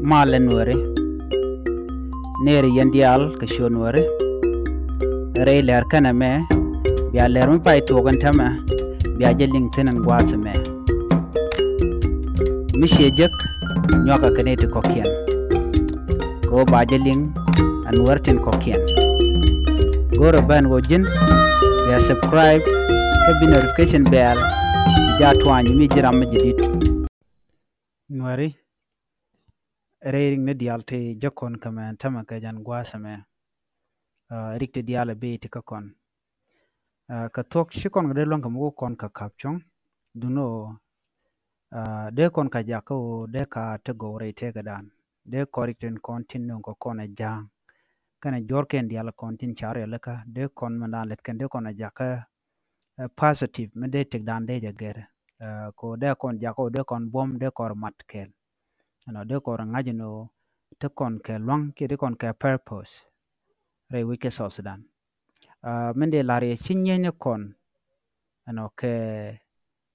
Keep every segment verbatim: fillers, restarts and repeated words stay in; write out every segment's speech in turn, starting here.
Malɛ Nuääri, nɛɛri yɛn diaal kɛ ciöt Nuääri. Rɛy lɛr kɛnɛ mɛ, bia lɛr mi pay tuɔɔk ɛn täämɛ, bia jɛ liŋ thi̱n ɛn gua̱a̱th ɛmɛ. Mi ciɛ jek, nyuakɛ kɛ nɛy ti kɔ̱kiɛn. Kɛ ɣöö ba jɛ liŋ ɛ Nuäär tin kɔ̱kiɛn. Go̱rɛ ben ɣöö ji̱n bia subscribe kä bi notification bell bi jaa tuany mi ji̱ ram mi jɛ di̱t. Nuääri, rɛy riŋ ni diaal ti jek kɔn kɛ mɛ ɛn täämɛ kɛ jɛn gua̱a̱th ɛmɛ. Rik ti diaal ɛ bi ti kä kɔn. Kɛ thuɔ̱k ci kɔn kɛ dee luäŋ kɛ mi ku kɔn kɛ ka̱p cuɔ̱ŋ. Duŋni ɣöö dee kɔn kɛ jakä ɣöö dee ka te gɔw rɛy tëkädan. Dee kɔn rik tin kɔn tin nööŋ kɛ kɔn ɛ Ja̱a̱ŋ. Kɛnɛ juɔ̱ɔ̱rkɛn diaal kɔn tin ca rialikä dee kɔn mɛndan lät kɛn dee kɔn ɛ jakä positive mi dee tëkdan dee jɛ gɛr. Kɛ ɣöö dee kɔn jakä ɣöö dee kɔn buɔ̱m dee kɔn mat kɛɛl. Ɛnɔ dee kɔn ŋa̱c ɛn ɣöö te kɔn kɛ lua̱ŋ kiɛ te kɔn kɛ purpose rɛy wec kɛ South Sudan. Min dee la̱r yɛ ci nyieeny ni kɔn ɛnɔ kɛ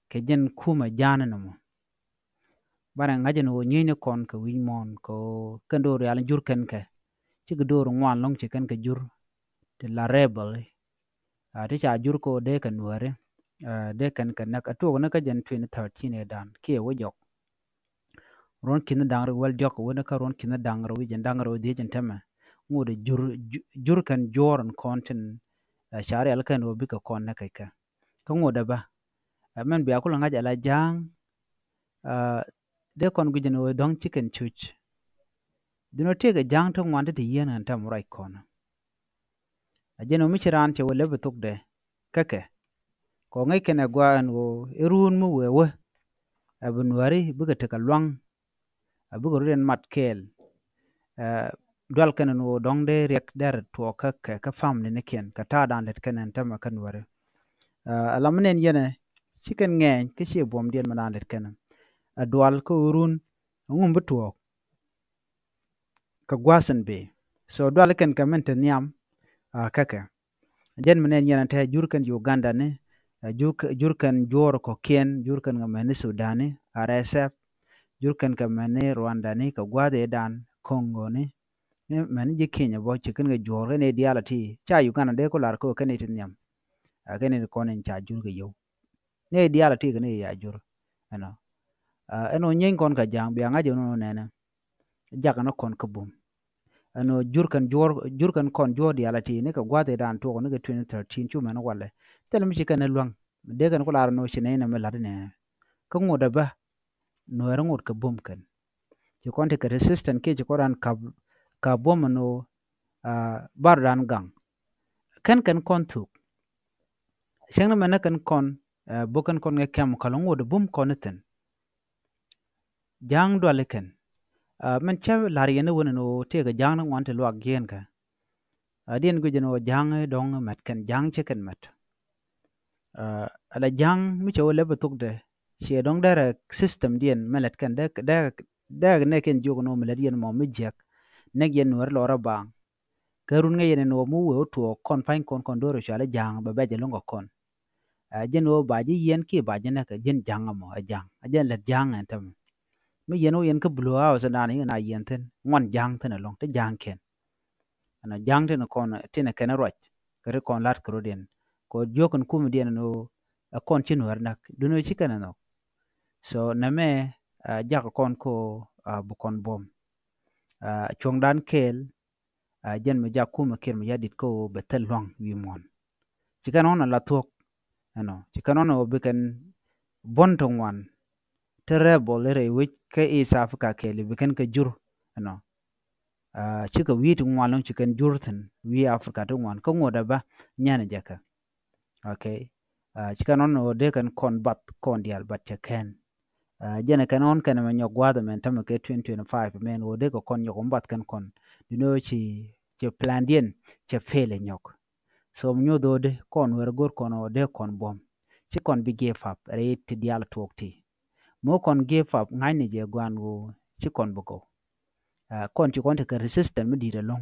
kɛ jɛn kumɛ Ja̱a̱ŋ ni nɔmɔ. Banɛ ŋa̱c ɛn ɣöö nyieeny ni kɔn kɛ wi̱c muɔ̱ɔ̱n kɛ ɣöö kɛn do̱r rial jur kɛn kɛ cikɛ do̱r ŋuan lɔ̱ŋ ci kɛn kɛ jur ti la rebel. Ti ca jur kɛ ɣöö dee kɛ Nuääri dee kɛn kɛ näk ɛ tuɔɔk ni kä jɛn twenty thirteen ëëdan kiɛ wä jɔk. Ruɔ̱n ki̱n da̱ŋ rɛw wäl diɔ̱k kɛ wä ni kä ruɔ̱n ki̱n da̱ŋ rɛw wi̱c ɛn da̱ŋ rɛw dhiec ɛn täämɛ. Ŋot ɛ jur, jur kɛn juɔ̱ɔ̱r ɛn kɔn tin ca rial kɛn ɣöö bikɛ kɔn näk kɛ kɛ. Kä ŋot ɛ bä ɛ mɛn bia kulɛ ŋa̱c ala Ja̱a̱ŋ. Dee kɔn guic ɛn ɣöö dɔ̱ŋ ci kɛn cuc. Duŋni tëëkɛ Ja̱a̱ŋ ti ŋuan ti ti yieen ɛn täämɛ ruac kɔn. A jɛn ɣöö mi ci raan cɛ wä lep ɛ thokdɛ kä kɛ. Kɛ ɣöö ŋäc kɛn ɛ gɔaa ɛn ɣöö i̱ ruun mi wëë wä ɛ bi Nuääri bikɛ tekɛ lua̱ŋ. A bikɛ rut ɛn mat kɛɛl. Dual kɛn ɛn ɣöö dɔ̱ŋ dee riɛk dɛr tuɔɔk kä kɛ kä family nikiɛn kɛ ta̱a̱dan lät kɛn ɛn täämɛ kä Nuääri. Ala mi nɛn yɛnɛ ci kɛn ŋɛɛny kä ciɛ buɔ̱mdiɛn mɛndan lät kɛn. A dual kä ɣöö ruun ɛŋu mi bi tuɔɔk kɛ gua̱a̱th in bëë. So dual kɛn kɛ min te nhiam kä kɛ. Jɛn mi nɛn yɛn a te jur kɛn Uganda ni, jur kɛn juɔ̱ɔ̱r kɔ̱kiɛn, jur kɛn kɛ mɛni Sudan ni, R S F, jur kɛn kɛ mɛni Rwanda ni, kɛ gua̱a̱th ëëdan Congo ni. Mɛni ji̱ Kenya bä ci kɛn kɛ juɔ̱ɔ̱r kɛn i̱ diaal a ti ca Uganda dee ku lar kɛ kɛn i̱ ti nhiam. A kɛn i̱ kɔn in ca jur kɛ yio̱w. Ni i̱ diaal a ti kɛn i̱ ya jur. Ɛnɔ ɛn ɣöö nyieeny kɔn kɛ Ja̱a̱ŋ bia ŋa̱c ɛn ɣöö nɛnɛ. Jakä ni kɔn kä bum. Ɛn ɣöö jur kɛn juɔ̱ɔ̱r, jur kɛn kɔn juɔ̱ɔ̱r diaal a ti ni kɛ gua̱a̱th ëëdan tuɔɔk ni kɛ twenty thirteen cu mɛn walɛ. Thilɛ mi ci kɛn ɛ luäŋ dee kɛn ku lar ɛn ɣöö ci nɛy nɛmɛ la̱t nɛ. Kä ŋot ɛ bä Nuääri ŋot kɛ bum kɛn. Ci kɔn ti kɛ resistance kiɛ ci kɔn raan kap, kap buɔ̱m ɛn ɣöö bar dan gaŋ. Kɛn kɛn kɔn thuk. Cäŋ ni mɛn ni kɛn kɔn buk kɛn kɔn kɛ kɛm kɔl ŋot ɛ bum kɔn ni thi̱n. Ja̱a̱ŋ duali kɛn. Mɛn cä la̱r yɛn ni wen ɛn ɣöö tëëkɛ Ja̱a̱ŋ ni ŋuan ti luak jiɛɛn kɛ. Diɛn guic ɛn ɣöö Ja̱a̱ŋ dɔ̱ŋ mɛt kɛn, Ja̱a̱ŋ ci kɛn mɛt. Ala Ja̱a̱ŋ mi cɛ wä lɛp ɛ thokdɛ ciɛ dɔ̱ŋ derɛ system diɛn mɛ lɛt kɛn dee, dee, dee nɛk kɛn jiök ɛn ɣöö mi lɛt yɛn mɔ mi jiäk. Nɛk yɛn Nuääri lɔrä baaŋ. Kä run ŋäc yɛn ɛn ɣöö mi wëë wä tuɔɔk kɔn pa̱ny kɔn kɔn do̱r cual i̱ Ja̱a̱ŋ bɛ bɛc ɛlɔ̱ŋ kɛ kɔn. Ɛ jɛn ɣöö ba ji̱ yiɛn kiɛ ba ji̱ näk ɛ jɛn Ja̱a̱ŋ ɛmɔ ɛ Ja̱a̱ŋ. Ɛ jɛn lät Ja̱a̱ŋ ɛn tämɛ. Mi yɛn wä yɛn kä Blue House ɛnan i̱ ɛn a yiɛn thi̱n ŋuan Ja̱a̱ŋ thi̱n ɛlɔ̱ŋ te Ja̱a̱ŋ kɛn. Ɛn a Ja̱a̱ŋ tin kɔn tin ɛ kɛn ruac kɛ ri kɔn la̱t kɛ rot yɛn. Kɛ ɣöö jiök kɛn kumɛ diɛn ɛn ɣöö ɛ kɔn ci Nuäär näk duundɛ ci kɛn ɛ nhɔk. So nɛmɛ ɛ jakä kɔn kä ɣöö bi kɔn buɔ̱m. Ɛ cuɔ̱ŋdan kɛɛl. Ɛ jɛn mi jak kumɛ Kiir mi ya dit kä ɣöö bɛ thil lua̱ŋ wi̱i̱ muɔ̱ɔ̱n. Ci kɛn ɣɔn ɛ la thuɔ̱k. Ɛnɔ ci kɛn ɣɔn ɛ ɣöö bi kɛn buɔ̱n ti ŋuan. Ti rebel i̱ rɛy wec kä East Africa kɛɛli bi kɛn kɛ jur. Ɛnɔ cikɛ wi̱i̱ ti ŋuan lɔ̱ŋ ci kɛn jur thi̱n wi̱i̱ Africa ti ŋuan kä ŋot ɛ bä nyɛn ɛ jɛ kɛ. Okay. Ci kɛn ɣɔn ɣöö dee kɛn kɔn bath kɔn diaal bath cɛ kɛn. Jɛn ɛ kɛn ɣɔn kɛn mɛ nyɔk gua̱a̱th ɛmɛn tämɛ kɛ twenty twenty-five ɛmɛn ɣöö dee kɛ kɔn nyɔk ɣöö bath kɛn kɔn. Duundɛ ɣöö ci, ci plandiɛn cɛ fail ɛ nyɔk. So mi nyoth ɣöö dee kɔn wër go̱r kɔn ɣöö dee kɔn buɔ̱m. Ci kɔn bi give up rɛy ti diaal tuɔɔk ti. Mi wä kɔn give up ŋa̱cni jɛ gua̱a̱n ɣöö ci kɔn bi gɔw. Kɔn ci kɔn tekɛ resistance mi di̱i̱t ɛlɔ̱ŋ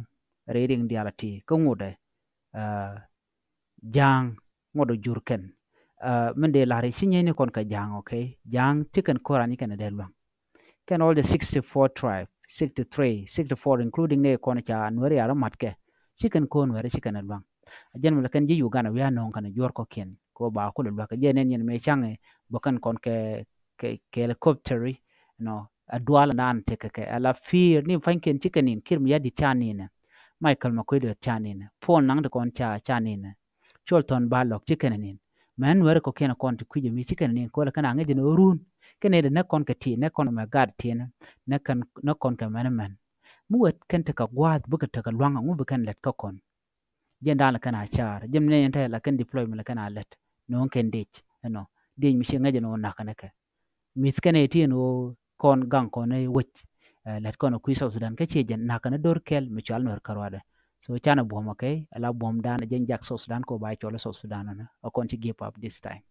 rɛy riŋ diaal ti kä ŋotdɛ. Ja̱a̱ŋ ŋot ɔ jur kɛn. Min dee la̱r i̱ ci nyieeni kɔn kɛ Ja̱a̱ŋ, okay? Ja̱a̱ŋ ci kɛn ko̱ran i̱ kɛn ɛ dee lua̱ŋ. Kɛn all the sixty-four tribe sixty three, sixty four, including ni kɔn ca Nuɛri a rɔ mat kɛ. Ci kɛn ko̱n Nuɛri ci kɛn a luaŋ. A jɛn mi la kɛn ji̱ Uganda wi̱i̱ a nööŋ kɛn a juɔr kɔkiɛn kɛ ɣöö ba kulɛ luäk. Jɛ nɛn yɛn mëë caŋɛ bä kɛn kɔn kɛ, kɛ, kɛ helicopter, you know, a dual naan tekɛ kɛ a la fear ni pa̱nykiɛn ci kɛ nin. Kiir Mayardit ca ninɛ. Michael Makuei Lueth ca ninɛ. Paul Nang ti kɔn ca, ca ninɛ. Col Thɔn Balɔk ci kɛn nin. Mɛn Nuɛri kɔkiɛn kɔn ti kui̱c mi ci kɛn nin kɔlɛ kɛn a ŋäc ni ɣöö run. Kɛn ni dɛ nɛ kɔn kɛ ti, nɛ kɔn mɛ gat ti ni. Nɛ kɛn, nɛ kɔn kɛ mɛn mɛn. Mi wet kɛn tekɛ gua̱a̱th bikɛ tekɛ luaŋ ŋu bi kɛn lɛt kä kɔn. Jɛn da̱a̱n la kɛn a caar. Jɛn ni yɛn te la kɛn deployment la kɛn a lɛt. Nööŋ kɛn dec, you know. Dec mi ci ŋäc ni ɣöö nakä ni kɛ. Mi̱th kɛn ɛ ti ɛn ɣöö kɔn gaŋ kɔn ɛ wec. Eh, lät kɔn ɛ kui̱ South Sudan kä ciɛ jɛn nakä ni do̱r kɛl mi cual Nuɛr kä ruadɛ. So canɛ buɔ̱m, okay? Ala buɔ̱m dan ɛ jɛn jak South Sudan kɛ ɣöö ba cual South Sudan ɛn ɛ kɔn ci give up this time.